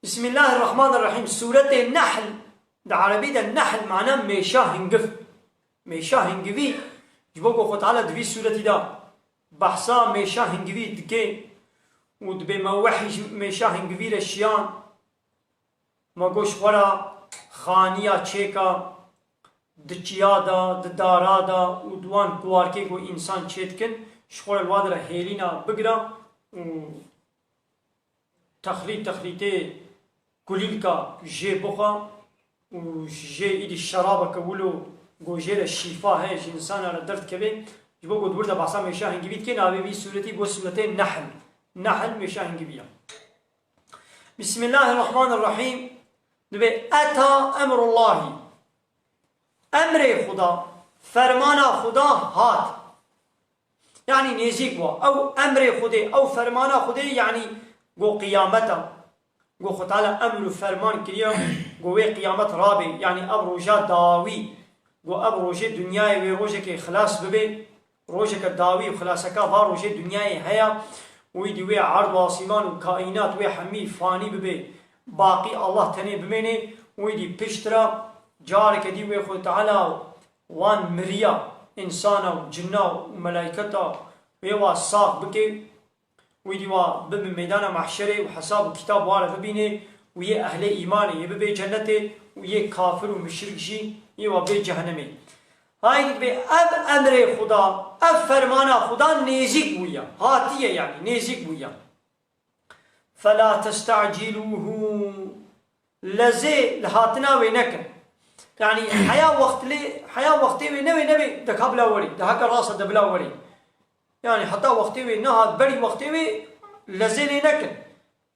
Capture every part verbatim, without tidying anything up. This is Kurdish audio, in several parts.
Bismillahirrahmanirrahîm. Sûretê Nehl, di erebî de nehl mana mêşa hingiv. Mêşa hingivî, ji bo ku Xwe Teala di vî sûretî de behsa mêşa hingivî dike û dibê me wehî ji mêşa hingivî re şiyan, me got ji xwe re xaniya çêka di çiya de, di dara de û di wan kuwarkê ku însan çêdikin, ji xwe re li wa dire hêlîna bigira û texlît texlîtê kulîlka jê bixwe û jê îdî şerabeke wilo ku jê re şîfa heye, ji însana re derdikeve, ji bo ku di wir de behsa mêşa hingivî dike, navê vî sûretî bû sûretê Nehl. Nehl mêşa hingivî ya. Bismillahirrahmanirrahîm. Dibê eta emrullahî. Emrê Xuda, fermana Xuda hat. Yanî nêzîk bû. Ew emrê Xwedê, ew fermana Xwedê, yanî go qiyameta, go Xwe Teala emr û ferman kiriye, go wê qiyamet rabê, yanî ev roja dawî, go ev rojê dinyayê wê rojekê xilas bibe, rojeke dawî û xilaseka va rojê dinyayê heye, wî dî wê erd û asîman û kaînat wê hemî fanî bibe, baqî Allah tenê bimêne, wî dî piştre careke dî wê Xwe Teala wan miriya, însana û cinna û melayketa wê wa sax bike, wî dî wa bibe meydana mehşerê û hesab û kitab wa re bibîne û yê ehlê îmanê yê bibe cennetê û yê kafir û muşrik jî yê wa bê cehenemê. Hay dibê ev emrê Xuda, ev fermana Xuda nêzîk bûye, hatiye yanî, nêzîk bûye. Fela testacîlûhû. Lezê li hatina wê nekin. Yanî heya wext lê, heya wextê wê newê, newê deka bila werê, deheke rasa de bila werê. Yanî heta wextê wê nehat, berî wextê wê lezê lê nekin.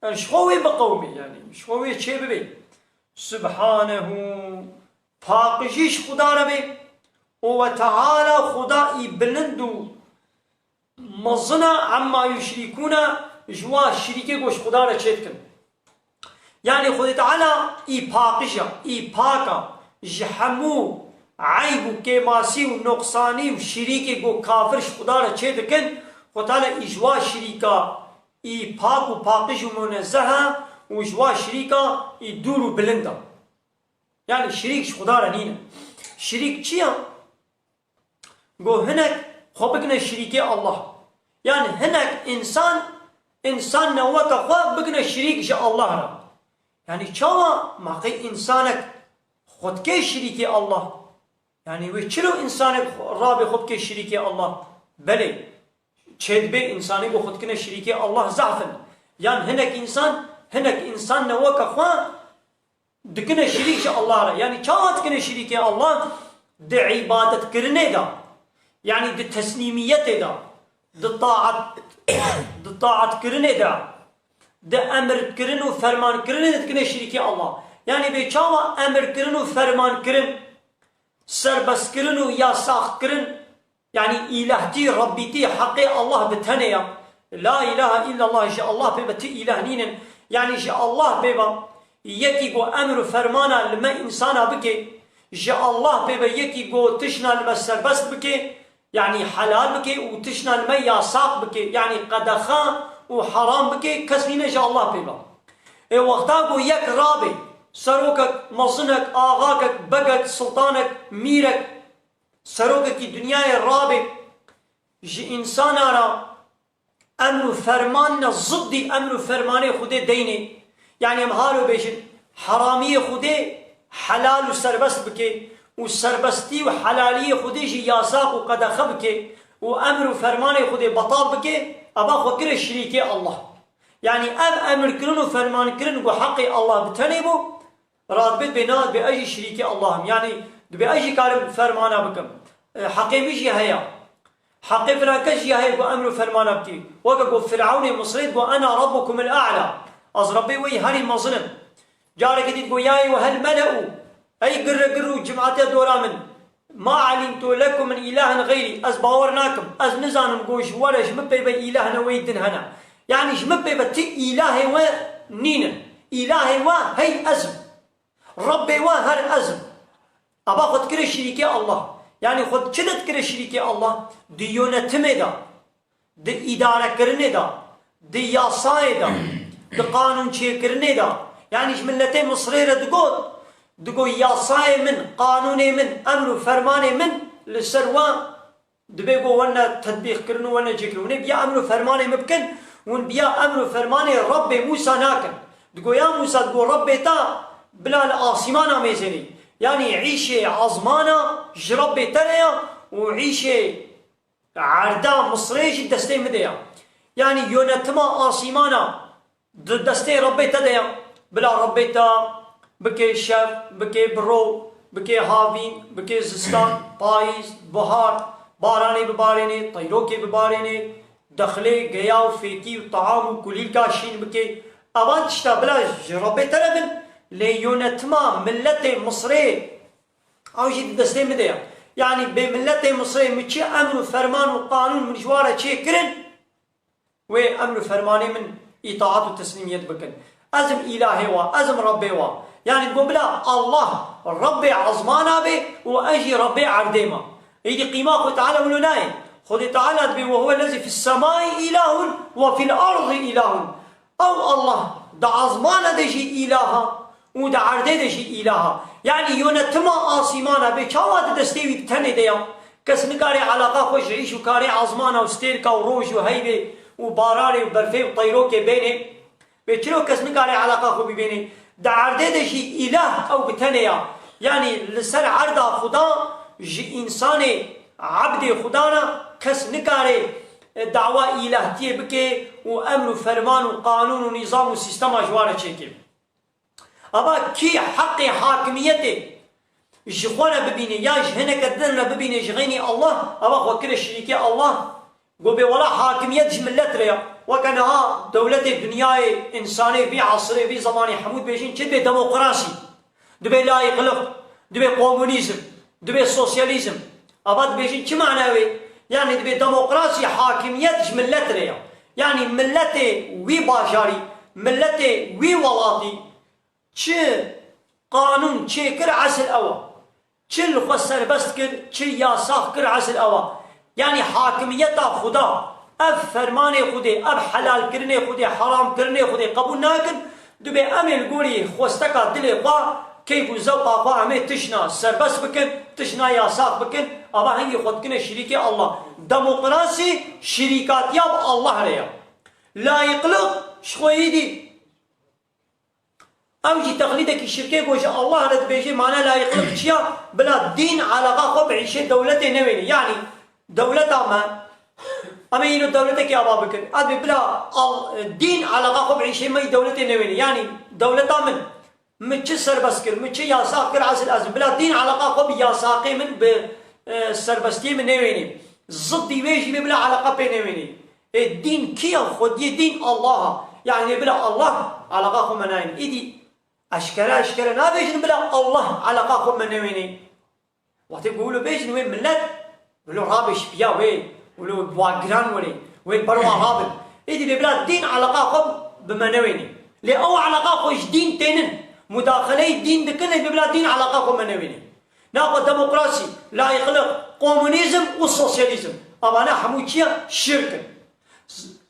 Yanî ji xwe wê biqewimê, yanî ji xwe wê çê bibê. Subhanehu, paqijî ji Xuda re bê. Û we Teala Xuda î bilind û mezina emma yuşrîkûne, ji wa şirîkê ku ji Xuda re çêdikin. Yanî Xwedê Teala î paqij e, î pak e ji hemû eyb û kêmasî û noqsanî û şirîkê ku kafir ji Xuda re çêdikin, Xwedê Teala î ji wa şirîka î pak û paqij û munezzeh e û ji wa şirîka î dûr û bilind e. Yanî şirîk ji Xuda re nîne. Şirîk çi ye? Go hinek xwe bikine şirîkê Allah. Yanî hinek însan, însan neweke xwe bikine şirîk ji Allah re. Yanî çawa ma qey însanek xwe dike şirîkê Allah? Yanî wê çilo însanek xwe, rabê xwe bike şirîkê Allah? Belê, çêdibê însanê go xwe dikine şirîkê Allah zehf in. Yan hinek însan, hinek însan neweke xwe dikine şirîk ji Allah re. Yanî çawa dikine şirîkê Allah? Di îbadetkirinê de, yanî di teslîmiyetê de, di taat, di taatkirinê de, di emirkirin û fermankirinê de dikine şirîkê Allah. Yanî bê çawa emirkirin û fermankirin, serbestkirin û yasaqkirin, yanî îlahtî, rebbîtî, heqê Allah bi tenê ya. La îlahe îllallah, ji Allah pê ve ti îlah nînin. Yanî ji Allah pê ve yekî ku emr û fermana li me însana bike, ji Allah pê ve yekî ku tişna li me serbest bike, yanî helal bike û tişna li me yasaq bike, yanî qedexe û heram bike, kes nîne ji Allah pê ve. Ê wexta ku yek rabe, serokek, mezinek, axakek, begek, siltanek, mîrek, serokekî dinyayê rabe, ji însana re emr û ferman ne, ziddî emr û fermanê Xwedê deynê. Yanî em halo bêjin, heramiyê Xwedê helal û serbest bike û serbestî û helaliyê Xwedê jî yasaq û qedexe bike û emr û fermanê Xwedê betal bike, eva xwe kire şirîkê Allah. Yanî ev emirkirin û fermankirin ku heqê Allah bi tenê bû, radibê dibê na dibê ez jî şirîkê Allah im. Yanî dibê ez jî karim fermana bikim. E, heqê min jî heye. Heqê filan kes jî heye ku emr û fermana bikî. Weke ku Firewnê Misrê digot, "Ena Rabbukumul A'la." Ez Rebbê we yî herî mezin im. Carekê dî digot, "Ya eyyuhel mele'u." Ey girre gir û cemaatê dora min. "Ma alimtu lekum min ilahin ghayrî." Ez bawer nakim. Ez nizanim ku ji we re ji min pê ve îlah ne wê din hene. Yanî ji min pê ve ti îlahê we nînin. Îlahê we hey ez im. Rebbê we her ez im. Eva xwe dikire şirîkê Allah. Yanî xwe çi de dikire şirîkê Allah? Di yönetimê de, di îdarekirinê de, di yasayê de, di qanûnçêkirinê de, Yanî ji miletê Misrê re digot, digot yasayê min, qanûnê min, emr û fermanê min li ser wan dibe ku wene tetbîq kirin û wene cêkirin. Hûn ê biya emr û fermanê min bikin, hûn biya emr û fermanê Rebbê Mûsa nakin. Digot ya Mûsa, digot Rebbê te bila li asîmana mêzênê. Yanî îşê ezmana ji Rebbê te re ya û îşê erda Misrê jî destê min de ya. Yanî yönetima asîmana di destê Rebbê te de ya. Bila Rebbê te bike şev, bike birov, bike havîn, bike zistan, payîz, bihar, baranê bibarênê, teyrokê bibarênê, dexlê, geya û fêkî û taam û kulîlka şîn bike. Evan tişta bila ji Rebbê te re bin, lê yönetima miletê Misrê ew jî di destê min de ya. Yanî bê miletê Misrê min çi emr û ferman û qanûn min ji wan re çêkirin, wê emr û fermanê min îtaat û teslîmiyet bikin. Ez im îlahê wa, ez im Rebbê wa. Yanî got bila Allah Rebbê ezmana be û ez jî Rebbê erdê me. Êdî qîma Xwedê Teala wilo nayê. Xwedê Teala dibê, "Ve huwe lezî fis semai ilahun ve fil ardi ilahun." Ew Allah di ezmana de jî îlaha û di erdê de jî îlaha. Yanî yönetima asîmana bê çawa di destê wî bi tenê de ya? Kes nikare alaqa xwe ji îş û karê ezmana û stêrka û roj û heyvê û baranê û berfê û teyrokê bênê. Bê çilo kes nikare alaqa xwe bibênê? Di erdê de jî îlah ew bi tenê ya. Yanî li ser erda Xuda ji însanê ebdê Xuda re kes nikare, e, dawa îlahtiyê bike û emr û ferman û qanûn û nîzam û sîstema ji wan re çêke. Ava kî heqê hakimiyetê ji xwe re bibîne ya ji hineke din re bibîne ji xeynî Allah, ava xwe kire şirîkê Allah. Go bê wela hakimiyet ji milet re ya. Weke niha dewletê dinyayê, însanê vî esirê, vî zemanê hemû dibêjin çi dibê demokrasî, dibê layîqliq, dibê komunîzm, dibê sosyalîzm. Ava dibêjin çi mane wê? Yanî dibê demokrasî, hakimiyet ji milet re ya. Yanî miletê wî bajarî, miletê wî welatî çi qanûn çêkir esil ew e. Çi li xwe serbest kir, çi yasax kir esil ew e. Yanî hakimiyeta Xuda, ev fermanê Xwedê, ev helalkirinê Xwedê, heramkirinê Xwedê qebûl nakin, dibê em ê li gorî xwesteka dilê xwe, keyf û zewqa xwe em ê tişna serbest bikin, tişna yasax bikin, ava hingî xwe dikine şirîkê Allah. Demokrasî şirîkatiya bi Allah re ye. Layîqliq ji xwe yî dî. Ew jî teqlîdekî şirkê ku ji Allah re dibêje, mane layîqlik çi ya? Bila dîn eleqa xwe bi îşê dewletê newêne. Yanî dewleta me, em ê îro dewletekê ava bikin. Ez dibê bila al-, dîn eleqa xwe bi îşê me yî dewletê newêne. Yanî dewleta min, min çi serbest kir, min çi yasax kir, esil ez bila dîn eleqa xwe bi yasaxê min, bi, e, serbestiyê min newêne. Ziddî wê jî bê bila eleqa pê newêne. Ê dîn kî ya? Xwediyê dîn Allah a. Yanî bila Allah eleqa xwe me nayên. Îdî eşkere eşkere nabêjin bila Allah eleqa xwe me newênê. Wextê ku wilo bêjin wê milet, wilo rabê şipiya wê, wilo wa giran were, wê berwa rabin. Îdî bê bila dîn eleqa xwe bi me newênê. Lê ew eleqa xwe ji dîn tênin. Mudaxeleyê dîn dikin, lê bê bila dîn eleqa xwe me newênê. Naxwe demokrasî, layîqliq, komunîzm û sosyalîzm. Evane hemû çi ye? Şirk in.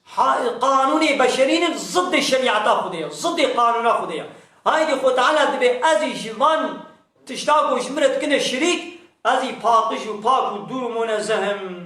Ha-, qanûnê beşerî ne, ziddê şerîeta Xwedê ye, ziddê qanûna Xwedê ye. Haydî Xwe Teala dibê, ez ê ji van tişta ku ji min re dikine şirîk, ez ê paqij û pak û dûr û munezeh im.